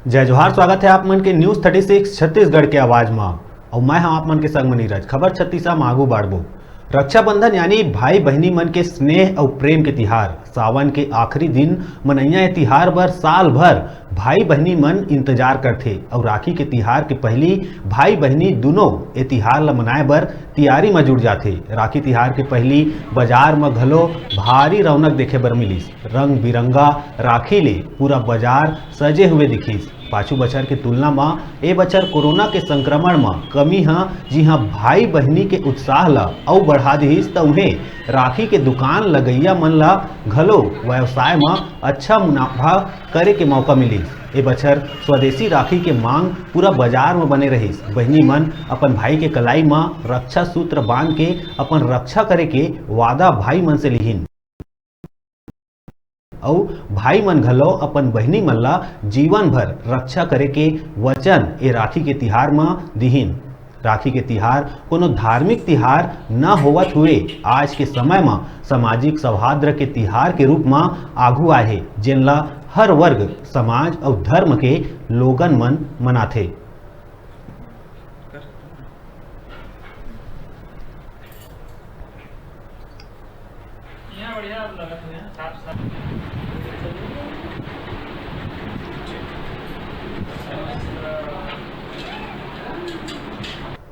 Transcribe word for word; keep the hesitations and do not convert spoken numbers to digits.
जय जोहार, स्वागत है आप मन के News Thirty Six छत्तीसगढ़ के आवाज म। अउ मैं हम आप मन के संग म नीरज। खबर छत्तीसा म आगू बढ़बो। रक्षाबंधन यानी भाई बहिनी मन के स्नेह अउ प्रेम के तिहार। सावन के आखिरी दिन मनइया ए तिहार बर साल भर भाई बहिनी मन इंतजार करथे अउ राखी के तिहार के पहिली भाई बहिनी दुनों ए तिहार ल मनाए बर तियारी म जुट जाथे। राखी तिहार के पहिली बाजार म घलो भारी रौनक देखे बर मिलिस। रंग बिरंगा राखी ले पूरा बाजार सजे हुए दिखिस। पाछू बछर के तुलना म ए बछर कोरोना के संक्रमण म कमी ह जिहां भाई बहिनी के उत्साह ल अउ बढ़ा दिहिस, त उहें राखी के दुकान लगइया मन ल घलो व्यवसाय म अच्छा मुनाफा करे के मौका मिलिस। ए बछर स्वदेशी राखी के मांग पूरा बाजार म बने रहिस। बहिनी मन अपन भाई के कलाई म रक्षा सूत्र बांध के अपन रक्षा करे के वादा भाई मन से लिहिन। अउ भाई मन घलो अपन बहिनी मन ला जीवन भर रक्षा करे के वचन ए राखी के तिहार म दिहिन। राखी के तिहार कोनो धार्मिक तिहार न होवत हुए आज के समय म सामाजिक सौहार्द के तिहार के रूप म आघू आए हे, जेन ला हर वर्ग, समाज अउ धर्म के लोगन मन मनाथे। यहाँ बढ़िया लगत हे, साफ साफ।